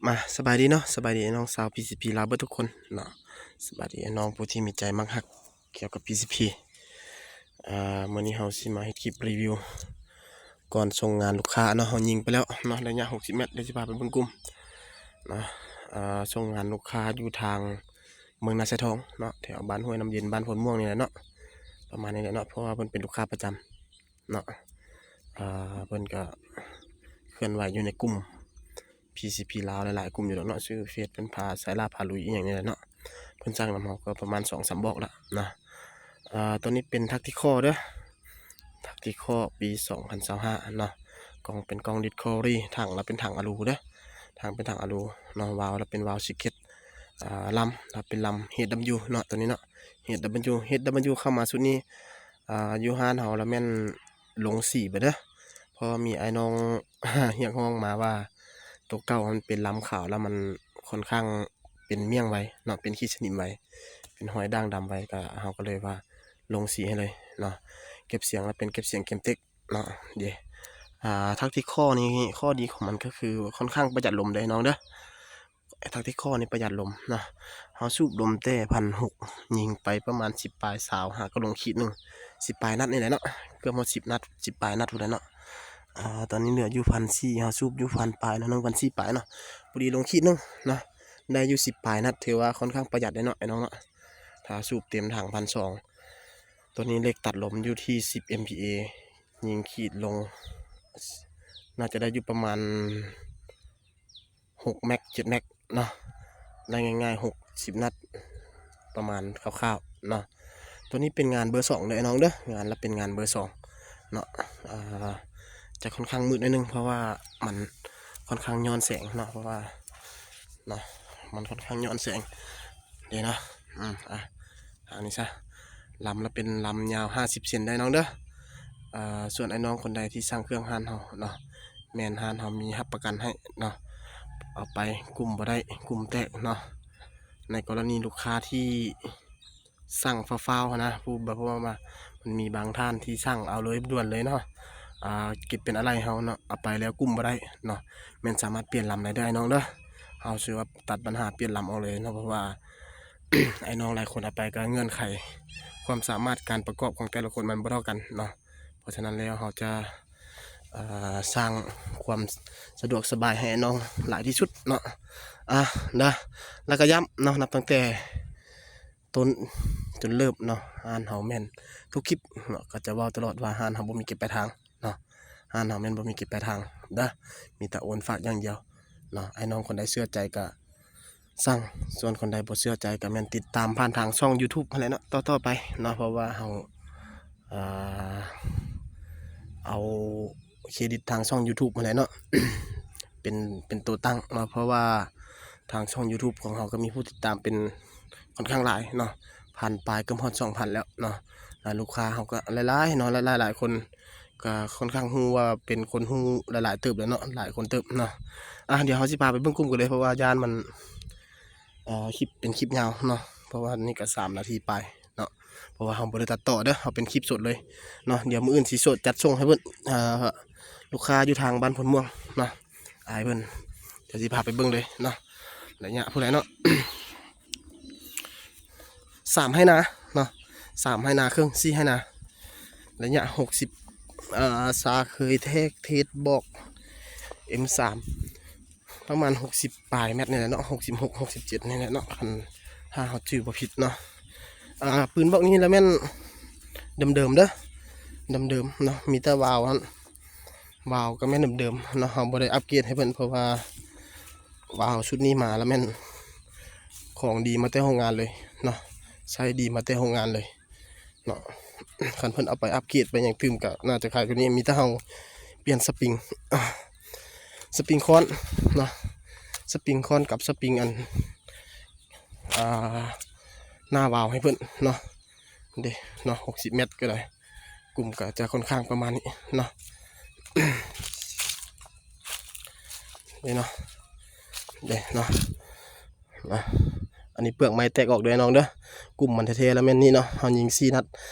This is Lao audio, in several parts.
ມາ ສະບາຍດີເນາະ ສະບາຍດີອ້າຍນ້ອງຊາວ PCP ລາວເບິດທຸກຄົນເນາະ. ສະບາຍດີອ້າຍນ້ອງຜູ້ທີ່ມີໃຈມັກຮັກກ່ຽວກັບ PCP. ອ່າ ມື້ນີ້ເຮົາຊິມາເຮັດຄລິບຣີວິວກ່ອນສົ່ງງານລູກຄ້າເນາະ. ເຮົາຍິງໄປແລ້ວເນາະ ໄລຍະຫົກສິບແມັດ. ດຽວຊິພາໄປເບິ່ງກຸ່ມເນາະ. ອ່າ ສົ່ງງານລູກຄ້າຢູ່ທາງເມືອງນາຊາຍທອງເນາະ ແຖວບ້ານຫ້ວຍນ້ຳເຢັນ ບ້ານໂພນມ່ວງນີ້ແຫຼະເນາະ ປະມານນີ້ແຫຼະເນາະ ເພາະວ່າເພິ່ນເປັນລູກຄ້າປະຈຳເນາະ. ອ່າ ເພິ່ນກະເຄື່ອນໄຫວຢູ່ໃນກຸ່ມ PCP ລາວຫຼາຍໆກຸ່ມຢູ່ດອກເນາະ ຊື່ເຟສເພິ່ນ ພາ ສາຍລ່າພາລຸຍ ອີ່ຫຍັງນີ້ແຫຼະເນາະ. ເພິ່ນສັ່ງນຳເຮົາກໍປະມານສອງສາມບອກລະເນາະ. ອ່າ ໂຕນີ້ເປັນທັກຕິຄໍເດີ ທັກຕິຄໍປີສອງພັນຊາວຫ້າເນາະ. ກ່ອງເປັນກ່ອງດິສຄັຟເວີຣີ ຖັງລະເປັນຖັງອາລູເດີ ຖັງເປັນຖັງອາລູເນາະ. ວາວລະເປັນວາວຊີເຄຣັດ ອ່າ ລຳລະເປັນລຳ HW ເນາະ ໂຕນີ້ເນາະ HW HW ເຂົ້າມາຊຸດນີ້ ອ່າ ຢູ່ຮ້ານເຮົາລະແມ່ນລົງສີເບິດເດີ ເພາະວ່າມີອ້າຍນ້ອງຮຽກຮ້ອງມາວ່າ ໂຕເກົ່າມັນເປັນລຳຂາວລະມັນຄ່ອນຂ້າງເປັນມ້ຽງໄວເນາະ ເປັນຂີດສະໜິມໄວ ເປັນຮອຍດ່າງດຳໄວ ກະເຮົາກໍເລີຍວ່າລົງສີໃຫ້ເລີຍເນາະ. ເກັບສຽງລະເປັນເກັບສຽງເກມເຕັກເນາະ. ເດ ອ່າ ທັກຕິຄໍນີ້ ຂໍ້ດີຂອງມັນກໍຄືຄ່ອນຂ້າງປະຢັດລົມເດີນ້ອງເດີ. ທັກຕິຄໍນີ້ປະຢັດລົມເນາະ ເຮົາສູບລົມແຕ່ພັນຫົກ ຍິງໄປປະມານສິບປາຍ ຊາວ ຫາກໍລົງຂີດໜຶ່ງ ສິບປາຍນັດນີ້ແຫຼະເນາະ ເກືອບຮອດສິບນັດ ສິບປາຍນັດພຸ້ນແຫຼະເນາະ. ອ່າ ຕອນນີ້ເຫຼືອຢູ່ພັນສີ່ ເຮົາສູບຢູ່ພັນປາຍເນາະ ໜຶ່ງພັນສີ່ປາຍເນາະ ພໍດີລົງຂີດໜຶ່ງເນາະ ໄດ້ຢູ່ສິບປາຍນັດ ຖືວ່າຄ່ອນຂ້າງປະຢັດເດ້ເນາະ ອ້າຍນ້ອງເນາະ. ຖ້າສູບເຕັມຖັງພັນສອງ ໂຕນີ້ເຫຼັກຕັດລົມຢູ່ທີ່ສິບ MPa ຍິງຂີດລົງ ໜ້າຈະໄດ້ຢູ່ປະມານ ຫົກແມັກ ເຈັດແມັກເນາະ ໄດ້ງ່າຍໆ ຫົກສິບນັດ ປະມານຄ່າວໆເນາະ. ໂຕນີ້ເປັນງານເບີສອງເດີ ອ້າຍນ້ອງເດີ ງານລະເປັນງານເບີສອງເນາະ. ອ່າ ຈະຄ່ອນຂ້າງມືດໜ້ອຍໜຶ່ງ ເພາະວ່າມັນຄ່ອນຂ້າງຍ້ອນແສງເນາະ ເພາະວ່າເນາະ ມັນຄ່ອນຂ້າງຍ້ອນແສງເດ້ເນາະ. ອືມ ອ່າ ທາງນີ້ຊະ ລຳລະເປັນລຳຍາວຫ້າສິບເຊັນເດີ ອ້າຍນ້ອງເດີ. ອ່າ ສ່ວນອ້າຍນ້ອງຄົນໃດທີ່ສັ່ງເຄື່ອງຮ້ານເຮົາເນາະ ແມ່ນຮ້ານເຮົາມີຮັບປະກັນໃຫ້ເນາະ ເອົາໄປກຸ້ມບໍ່ໄດ້ ກຸ້ມແຕກເນາະ. ໃນກໍລະນີລູກຄ້າທີ່ສັ່ງຟ້າວໆຫັ້ນນະ ຜູ້ແບບວ່າ ມັນມີບາງທ່ານທີ່ສັ່ງເອົາເລີຍ ດ່ວນເລີຍເນາະ ອ່າ ເກັບເປັນອາໄຫຼ່ເຮົາເນາະ ເອົາໄປແລ້ວກຸ້ມບໍ່ໄດ້ເນາະ ແມ່ນສາມາດປ່ຽນລຳໄດ້ເດີ ອ້າຍນ້ອງເດີ. ເຮົາຊິວ່າຕັດບັນຫາປ່ຽນລຳອອກເລີຍເນາະ ເພາະວ່າ ອ້າຍນ້ອງຫຼາຍຄົນເອົາໄປກໍເງື່ອນໄຂ ຄວາມສາມາດການປະກອບຂອງແຕ່ລະຄົນມັນບໍ່ເທົ່າກັນເນາະ. ເພາະສະນັ້ນແລ້ວເຮົາຈະ ເອີ ສ້າງຄວາມສະດວກສະບາຍໃຫ້ອ້າຍນ້ອງຫຼາຍທີ່ສຸດເນາະ. ອ່າ ນະ ລະກະຢ້ຳເນາະ ນັບຕັ້ງແຕ່ຕົ້ນຈົນເລີບເນາະ ຮ້ານເຮົາແມ່ນທຸກຄລິບເນາະ ກໍຈະເວົ້າຕະຫຼອດວ່າຮ້ານເຮົາບໍ່ມີເກັບປາຍທາງເນາະ ຮ້ານເຮົາແມ່ນບໍ່ມີເກັບປາຍທາງເດີ ມີແຕ່ໂອນຝາກຢ່າງດຽວເນາະ. ອ້າຍນ້ອງຄົນໃດເຊື່ອໃຈກະ ສັ່ງ ສ່ວນຄົນໃດບໍ່ເຊື່ອໃຈກໍແມ່ນຕິດຕາມຜ່ານທາງຊ່ອງ YouTube ຫັ້ນແຫຼະເນາະ ຕໍ່ໆໄປເນາະ ເພາະວ່າເຮົາ ເອີ ເອົາເຄຣດິດທາງຊ່ອງ YouTube ຫັ້ນແຫຼະເນາະ ເປັນ ເປັນໂຕຕັ້ງເນາະ ເພາະວ່າທາງຊ່ອງ YouTube ຂອງເຮົາກໍມີຜູ້ຕິດຕາມເປັນ ຂ້ອນຂ້າງຫຼາຍເນາະ ພັນປາຍ ເກືອບຮອດສອງພັນແລ້ວເນາະ. ແລະລູກຄ້າເຮົາກໍຫຼາຍໆເນາະ ຫຼາຍໆຄົນ ກໍຄ່ອນຂ້າງຮູ້ວ່າເປັນຄົນຮູ້ຫຼາຍໆເຕີບແລ້ວເນາະ ຫຼາຍຄົນເຕີບເນາະ. ອ່າ ດຽວເຮົາຊິພາໄປເບິ່ງກຸ່ມກັນເລີຍ ເພາະວ່າຢ້ານມັນ ເອີ ຄລິບເປັນຄລິບຍາວເນາະ ເພາະວ່ານີ້ກໍສາມນາທີປາຍເນາະ ເພາະວ່າເຮົາບໍ່ໄດ້ຕັດຕໍ່ເດີ ເຮົາເປັນຄລິບສົດເລີຍເນາະ. ດຽວມື້ອື່ນຊິໂຊດຈັດສົ່ງໃຫ້ເບິ່ງ ເອີ ລູກຄ້າຢູ່ທາງບ້ານໂພນມ່ວງເນາະ ອ້າຍເພິ່ນ ດຽວຊິພາໄປເບິ່ງເລີຍເນາະ. ໄລຍະພຸ້ນແຫຼະເນາະ ສາມໄຮ່ນາເນາະ ສາມໄຮ່ນາເຄິ່ງ ສີ່ໄຮ່ນາ ໄລຍະຫົກສິບ ເອີ ສາເຄີຍແທກເທດບອກ ເອັມສາມ ປະມານຫົກສິບປາຍແມັດນີ້ແຫຼະເນາະ ຫົກສິບຫົກ ຫົກສິບເຈັດນີ້ແຫຼະເນາະ ຄັນຖ້າເຮົາຈື່ບໍ່ຜິດເນາະ. ອ່າ ປືນບອກນີ້ລະແມ່ນເດີມໆເດີ ເດີມໆເນາະ ມີແຕ່ວາວຫັ້ນ ວາວກໍແມ່ນເດີມໆເນາະ ເຮົາບໍ່ໄດ້ອັບເກຣດໃຫ້ເພິ່ນ ເພາະວ່າວາວຊຸດນີ້ມາລະແມ່ນຂອງດີມາແຕ່ໂຮງງານເລີຍເນາະ ໃຊ້ດີມາແຕ່ໂຮງງານເລີຍເນາະ. ຄັນເພິ່ນເອົາໄປອັບເກຣດໄປຫຍັງຕື່ມກໍໜ້າຈະຂາຍກວ່ານີ້ ມີແຕ່ເຮົາປ່ຽນສະປຣິງ ສະປຣິງຄ້ອນເນາະ ສະປຣິງຄ້ອນກັບສະປຣິງອັນ ອ່າ ໜ້າວາວໃຫ້ເພິ່ນເນາະ. ເດ້ເນາະ ຫົກສິບແມັດກໍໄດ້ ກຸ່ມກໍຈະຄ່ອນຂ້າງປະມານນີ້ເນາະ ເດ້ເນາະ ເດ້ເນາະ ນະ ອັນນີ້ເປືອກໄມ້ແຕກອອກເດີນ້ອງເດີ ກຸ່ມມັນແທ້ໆລະແມ່ນນີ້ເນາະ ເຮົາຍິງສີ່ນັດ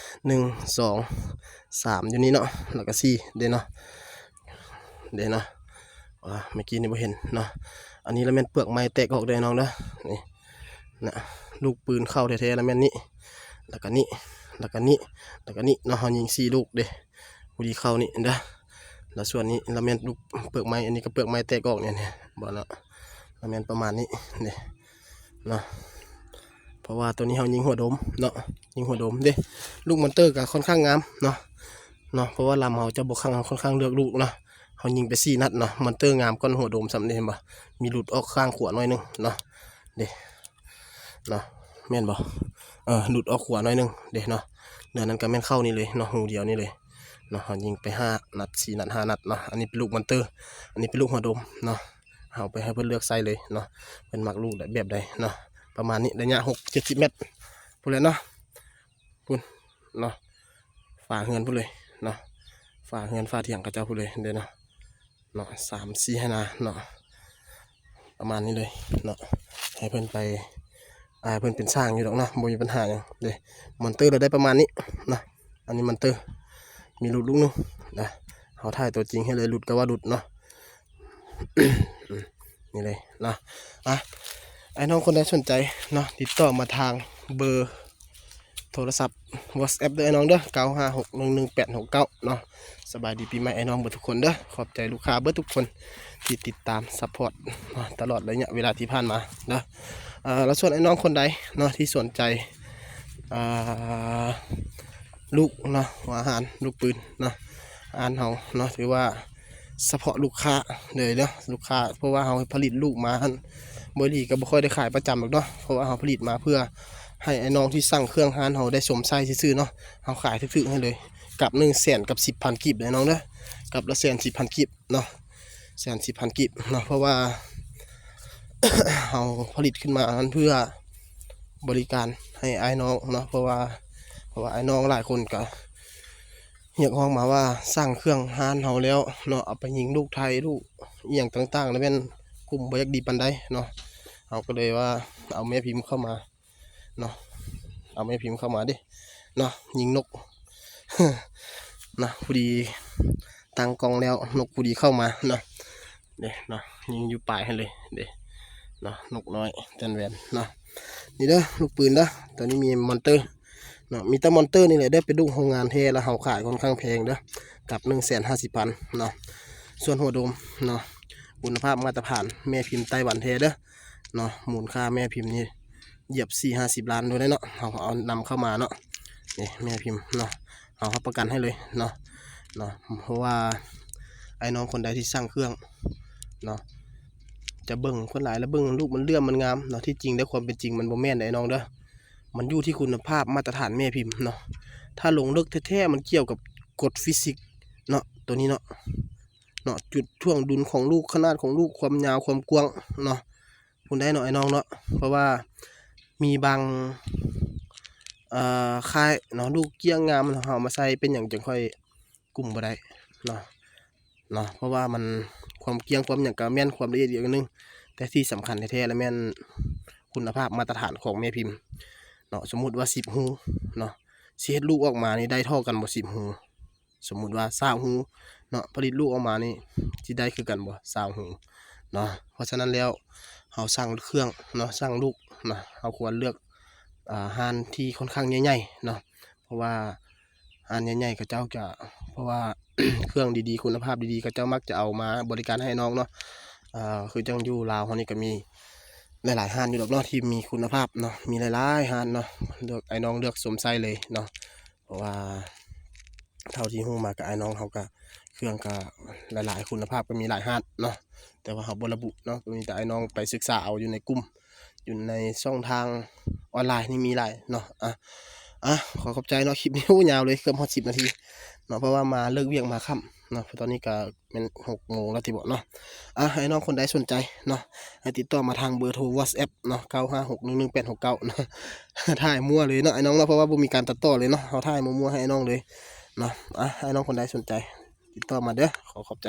ໜຶ່ງ ສອງ ສາມ ຢູ່ນີ້ເນາະ ແລ້ວກໍສີ່ເດ້ເນາະ ເດ້ເນາະ. ອ່າ ເມື່ອກີ້ນີ້ບໍ່ເຫັນເນາະ ອັນນີ້ລະແມ່ນເປືອກໄມ້ແຕກອອກເດີນ້ອງເດີ. ນີ້ນະ ລູກປືນເຂົ້າແທ້ໆລະແມ່ນນີ້ ແລ້ວກະນີ້ ແລ້ວກະນີ້ ແລ້ວກະນີ້ເນາະ. ເຮົາຍິງສີ່ລູກເດ້ ພໍດີເຂົ້ານີ້ເດີ. ແລ້ວສ່ວນນີ້ລະແມ່ນລູກເປືອກໄມ້ ອັນນີ້ກະເປືອກໄມ້ແຕກອອກນີ້ ນີ້ ບໍ່ເນາະ ລະແມ່ນປະມານນີ້ເດ້ເນາະ. ເພາະວ່າໂຕນີ້ເຮົາຍິງຫົວໂດມເນາະ ຍິງຫົວໂດມເດ້. ລູກມອນເຕີກະຄ່ອນຂ້າງງາມເນາະ ເນາະ ເພາະວ່າລຳເຮົາຈະບໍ່ຄັງ ເຮົາຄ່ອນຂ້າງເລືອກລູກເນາະ. ເຮົາຍິງໄປສີ່ນັດເນາະ ມອນເຕີງາມກ່ອນຫົວໂດມຊ້ຳເດ້ ເຫັນບໍ່? ມີຫຼຸດອອກຂ້າງຂວາໜ້ອຍໜຶ່ງເນາະ ເດ້ເນາະ ແມ່ນບໍ່? ເອີ ຫຼຸດອອກຂວາໜ້ອຍໜຶ່ງເດ້ເນາະ. ເຫຼືອນັ້ນກະແມ່ນເຂົ້ານີ້ເລີຍເນາະ ຮູດຽວນີ້ເລີຍເນາະ. ເຮົາຍິງໄປຫ້ານັດ ສີ່ນັດ ຫ້ານັດເນາະ. ອັນນີ້ເປັນລູກມອນເຕີ ອັນນີ້ເປັນລູກຫົວໂດມເນາະ. ເຮົາໄປໃຫ້ເພິ່ນເລືອກໃສ່ເລີຍເນາະ ເພິ່ນມັກລູກແບບໃດເນາະ. ປະມານນີ້ ໄລຍະຫົກ ເຈັດສິບແມັດພຸ້ນແຫຼະເນາະ ພຸ້ນເນາະ ຝາເຮືອນພຸ້ນເລີຍເນາະ ຝາເຮືອນຝາຖຽງເຂົາເຈົ້າພຸ້ນເລີຍເດ້ເນາະ ເນາະ ສາມສີ່ໄຮ່ນາເນາະ ປະມານນີ້ເລີຍເນາະ. ໃຫ້ເພິ່ນໄປ ອ່າ ເພິ່ນເປັນຊ່າງຢູ່ດອກເນາະ ບໍ່ມີບັນຫາຫຍັງເດ້. ມອນເຕີລະໄດ້ປະມານນີ້ເນາະ. ອັນນີ້ມອນເຕີ ມີຫຼຸດລູກໜຶ່ງນະ ເຮົາຖ່າຍຕົວຈິງໃຫ້ເລີຍ ຫຼຸດກະວ່າຫຼຸດເນາະ. ນີ້ເລີຍເນາະ. ອ່ະ ອ້າຍນ້ອງຄົນໃດສົນໃຈເນາະ ຕິດຕໍ່ມາທາງເບີໂທລະສັບ WhatsApp ເດີອ້າຍນ້ອງເດີ ເກົ້າຫ້າຫົກໜຶ່ງໜຶ່ງແປດຫົກເກົ້າເນາະ. ສະບາຍດີປີໃໝ່ອ້າຍນ້ອງເບິດທຸກຄົນເດີ. ຂອບໃຈລູກຄ້າເບິດທຸກຄົນທີ່ຕິດຕາມຊັບພອດເນາະ ຕະຫຼອດໄລຍະເວລາທີ່ຜ່ານມາເດີ. ເອີ ແລ້ວສ່ວນອ້າຍນ້ອງຄົນໃດເນາະ ທີ່ສົນໃຈ ອ່າ ລູກເນາະ ຫົວອາຫານ ລູກປືນເນາະ ຮ້ານເຮົາເນາະ ຖືວ່າສະເພາະລູກຄ້າເລີຍເນາະ ລູກຄ້າ. ເພາະວ່າເຮົາຜະລິດລູກມາຫັ້ນ ບໍ່ອີ່ຫຼີກະບໍ່ຄ່ອຍໄດ້ຂາຍປະຈຳດອກເນາະ ເພາະວ່າເຮົາຜະລິດມາເພື່ອໃຫ້ອ້າຍນ້ອງທີ່ສັ່ງເຄື່ອງຮ້ານເຮົາໄດ້ຊົມໃຊ້ຊື່ໆເນາະ. ເຮົາຂາຍຖືກໆໃຫ້ເລີຍ ກັບໜຶ່ງແສນກັບສິບພັນກີບເດີນ້ອງເດີ ກັບລະແສນສິບພັນກີບເນາະ ແສນສິບພັນກີບເນາະ. ເພາະວ່າ ເຮົາຜະລິດຂຶ້ນມາຫັ້ນເພື່ອບໍລິການໃຫ້ອ້າຍນ້ອງເນາະ ເພາະວ່າ ເພາະວ່າອ້າຍນ້ອງຫຼາຍຄົນກະຮຽກຮ້ອງມາວ່າສັ່ງເຄື່ອງຮ້ານເຮົາແລ້ວເນາະ ເອົາໄປຍິງລູກໄທ ລູກອີ່ຫຍັງຕ່າງໆ ລະແມ່ນກຸ່ມບໍ່ຢາກດີປານໃດເນາະ. ເຮົາກະເລີຍວ່າເອົາແມ່ພິມເຂົ້າມາເນາະ ເອົາແມ່ພິມເຂົ້າມາເດ້ເນາະ ຍິງນົກເນາະ. ພໍດີຕັ້ງກ້ອງແລ້ວ ນົກພໍດີເຂົ້າມາເນາະ ເດ້ເນາະ ຍິງຢູ່ປາຍຫັ້ນເລີຍເດ້ເນາະ ນົກນ້ອຍຈັນແຫວນເນາະ. ນີ້ເດີລູກປືນເດີ ໂຕນີ້ມີມອນເຕີເນາະ ມີແຕ່ມອນເຕີນີ້ແຫຼະເດີ ເປັນລູກໂຮງງານແທ້ ລະເຮົາຂາຍຄ່ອນຂ້າງແພງເດີ ກັບໜຶ່ງແສນຫ້າສິບພັນເນາະ. ສ່ວນຫົວໂດມເນາະ ຄຸນນະພາບມາດຕະຖານ ແມ່ພິມໄຕ້ຫວັນແທ້ເດີເນາະ. ມູນຄ່າແມ່ພິມນີ້ ຢຽບສີ່ຫ້າສິບລ້ານໂດໄດ້ເນາະ ເຮົາເອົານຳເຂົ້າມາເນາະ. ນີ້ແມ່ພິມເນາະ ເຮົາຮັບປະກັນໃຫ້ເລີຍເນາະ ເນາະ. ເພາະວ່າອ້າຍນ້ອງຄົນໃດທີ່ສັ່ງເຄື່ອງເນາະ ຈະເບິ່ງຄົນຫຼາຍ ລະເບິ່ງລູກມັນເຫຼື້ອມມັນງາມເນາະ. ທີ່ຈິງແລ້ວຄວາມເປັນຈິງມັນບໍ່ແມ່ນເດ້ອ້າຍນ້ອງເດີ ມັນຢູ່ທີ່ຄຸນນະພາບມາດຕະຖານແມ່ພິມເນາະ. ຖ້າລົງເລິກແທ້ໆ ມັນກ່ຽວກັບກົດຟີຊິກເນາະ ໂຕນີ້ເນາະ ເນາະ ຈຸດຖ່ວງດຸນຂອງລູກ ຂະໜາດຂອງລູກ ຄວາມຍາວຄວາມກວ້າງເນາະ ພຸ້ນໄດ໋ເນາະອ້າຍນ້ອງເນາະ. ເພາະວ່າມີບາງ ເອີ ຄ້າຍເນາະ ລູກກ້ຽງງາມ ເຮົາເອົາມາໃສ່ເປັນຫຍັງຈັ່ງຄ່ອຍກຸມບໍ່ໄດ້ເນາະ ເນາະ. ເພາະວ່າມັນ ຄວາມກ້ຽງຄວາມຫຍັງກະແມ່ນ ຄວາມລະອຽດອີກຢ່າງໜຶ່ງ ແຕ່ທີ່ສຳຄັນແທ້ໆລະແມ່ນຄຸນນະພາບມາດຕະຖານຂອງແມ່ພິມເນາະ. ສົມມຸດວ່າສິບຮູເນາະ ຊິເຮັດລູກອອກມານີ້ໄດ້ທໍ່ກັນບໍ່ ສິບຮູ ສົມມຸດວ່າຊາວຮູເນາະ ຜະລິດລູກອອກມານີ້ຊິໄດ້ຄືກັນບໍ່ ຊາວຮູເນາະ. ເພາະສະນັ້ນແລ້ວ ເຮົາສັ່ງເຄື່ອງເນາະ ສັ່ງລູກເນາະ ເຮົາຄວນເລືອກ ອ່າ ຮ້ານທີ່ຄ່ອນຂ້າງໃຫຍ່ໆເນາະ. ເພາະວ່າຮ້ານໃຫຍ່ໆເຂົາເຈົ້າຈະ ເພາະວ່າເຄື່ອງດີໆ ຄຸນນະພາບດີໆ ເຂົາເຈົ້າມັກຈະເອົາມາບໍລິການໃຫ້ນ້ອງເນາະ. ອ່າ ຄືຈັ່ງຢູ່ລາວເຮົານີ້ກະມີຫຼາຍໆຮ້ານຢູ່ດອກເນາະ ທີ່ມີຄຸນນະພາບເນາະ ມີຫຼາຍໆຮ້ານເນາະ ເລືອກ ອ້າຍນ້ອງເລືອກຊົມໃຊ້ເລີຍເນາະ. ເພາະວ່າເທົ່າທີ່ຮູ້ມາກະ ອ້າຍນ້ອງເຮົາກະເຄື່ອງກະຫຼາຍໆ ຄຸນນະພາບກະມີຫຼາຍຮ້ານເນາະ ແຕ່ວ່າເຮົາບໍ່ລະບຸເນາະ ກະມີແຕ່ອ້າຍນ້ອງໄປສຶກສາເອົາຢູ່ໃນກຸ່ມ ຢູ່ໃນຊ່ອງທາງອອນລາຍນີ້ມີຫຼາຍເນາະ. ອ່ະ ອ່ະ ຂໍຂອບໃຈເນາະ ຄລິບນີ້ ໂອ້ ຍາວເລີຍ ເກືອບຮອດສິບນາທີເນາະ ເພາະວ່າມາເລີກວຽກມາຄ່ຳເນາະ ເພາະຕອນນີ້ກະ ແມ່ນຫົກໂມງແລ້ວຕິເບາະເນາະ. ອ່ະ ໃຫ້ນ້ອງຄົນໃດສົນໃຈເນາະ ໃຫ້ຕິດຕໍ່ມາທາງເບີໂທ WhatsApp ເນາະ ເກົ້າຫ້າຫົກໜຶ່ງໜຶ່ງແປດຫົກເກົ້າເນາະ. ຖ່າຍມົ້ວເລີຍເນາະ ອ້າຍນ້ອງເນາະ ເພາະວ່າບໍ່ມີການຕັດຕໍ່ເລີຍເນາະ ເຮົາຖ່າຍມົ້ວໆໃຫ້ອ້າຍນ້ອງເລີຍເນາະ. ອ່ະ ໃຫ້ນ້ອງຄົນໃດສົນໃຈຕິດຕໍ່ມາເດີ ຂໍຂອບໃຈ